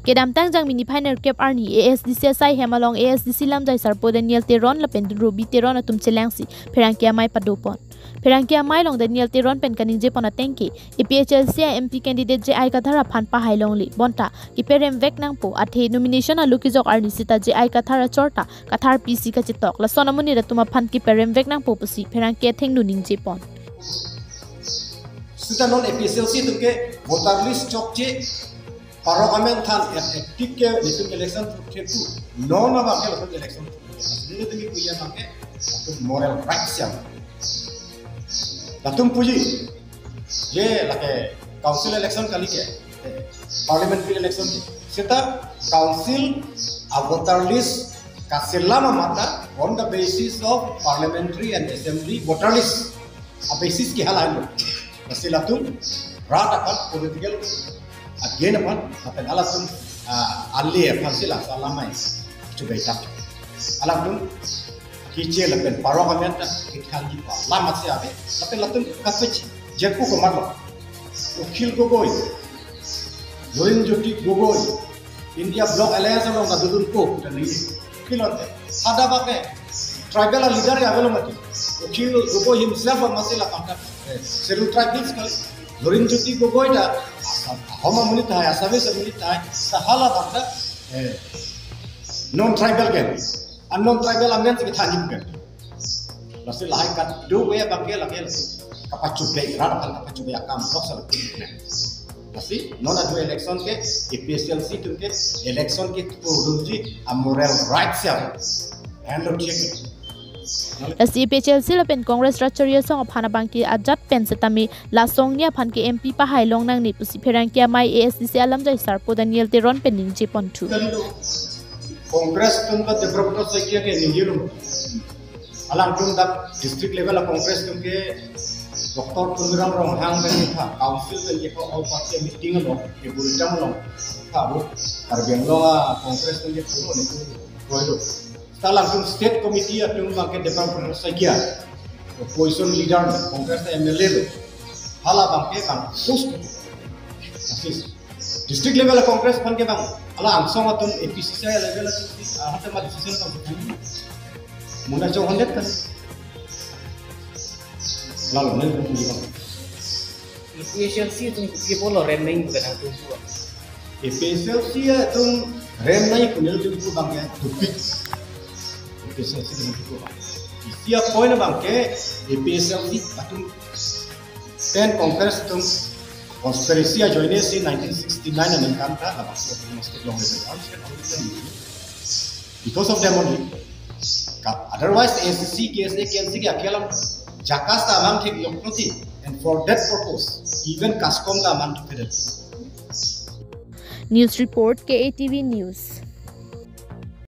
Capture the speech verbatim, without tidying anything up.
Kedamtang Jangmi niphai nerkep arni A S D C asai hem along A S D C lamjai sarpo Daniel Teron lapen Robi Teron atum chelangsi pherangke amei padopon. Pherangke amei along Daniel Teron pen kaningjepon ateng ke A P H L C a M P candidate J I Kathar aphan pahai longle bonta keperemvek nangpo, athe nomination alo kejok arni sita J I Kathar achor ta Kathar P C kachetok, lason amonit atum aphan keperemvek nangpo pusi pherangke athengno ningjepon. Sita non A P H L C atum ke voter list chokche, parok amen than et etik ke nitum election thurkhe pu, non abang ke latum election thurkhe. Nelitum puji abang ke latum moral rights ya. Latum puji je lake council election kali ke, eh, parliamentary election ke. Sita council a voter list kaselam amat ta on the basis of parliamentary and assembly voter list. A basis ke hala helo. Lasi latum rat aphan political again aphan lapen halatum, ah, ale aphan si la salamai chubai tak. Halatum kiche lapen parok amen ta kithali pa lamat si ave. Lapen latum kapech jeku komat lo. Akhil Gogoi, Lurinjyoti Gogoi, India Bloc Alliance along kadodun ko tadi. Kilon te. Ada pakai tribal leader ya belum mati. Akhil Gogoi himself masih la kanta. Eh, Scheduled Tribe Hills kali. Lurinjyoti Gogoi ta Assam, Ahom amonit tahai, Assamese amonit tahai. Sahala kanta, eh, non tribal ke. Unknown tribal amen si kithani bukan. Lasi lahai kadokave abang ke lake kapachubai, rat aphan kapachubai akam tok sa. Lasi non adu election ke A P H L C atum ke election ke purunji a moral rights ya. Handle check. Lasi A P H L C lapen Congress rat chari asong aphan abang ke ajat pen setame la asong ni aphan ke M P pahai long nangne pusi pherangke amei A S D C alamjai sarpo Daniel Teron pen ningjeponthu. Congress atum ke Debabrata Saikia ke ningjelo. Alangtum dak district level a Congress atum ke Doctor Tuliram Ronghang pen ke tha, council pen ke tha, all party meeting along, ke buritam along tha, bo Karbi Anglong a Congress atum ke puro ni tu boilo. Alangtum state committee atum abang ke Debabrata Saikia, opposition leader, Congress M L A lo. Hala abang ke bang post. Asis. District level a Congress aphan ke bang, ala angsong atum A P C C level atum, ah, hatta ma decision kan. Muna chong hondet kan. Lalu nen pun di bang. A P H L C atum ke bolo rem nai bukan atum tua. A P H L C atum rem nai kunil atum tu bang ya tupik. A P H L C atum tu bang. Isi a point abang ke A P H L C atum pen Congress atum conspiracy ajoine si nineteen sixty-nine aningkan ta labangso domestic long level arms ke already because of them only. Ka-, otherwise A C C, K S A, K N C ke akelang jakas ta amang thek yok noti, and for that purpose even CASCOM ta amang thek. News report, K A T V News.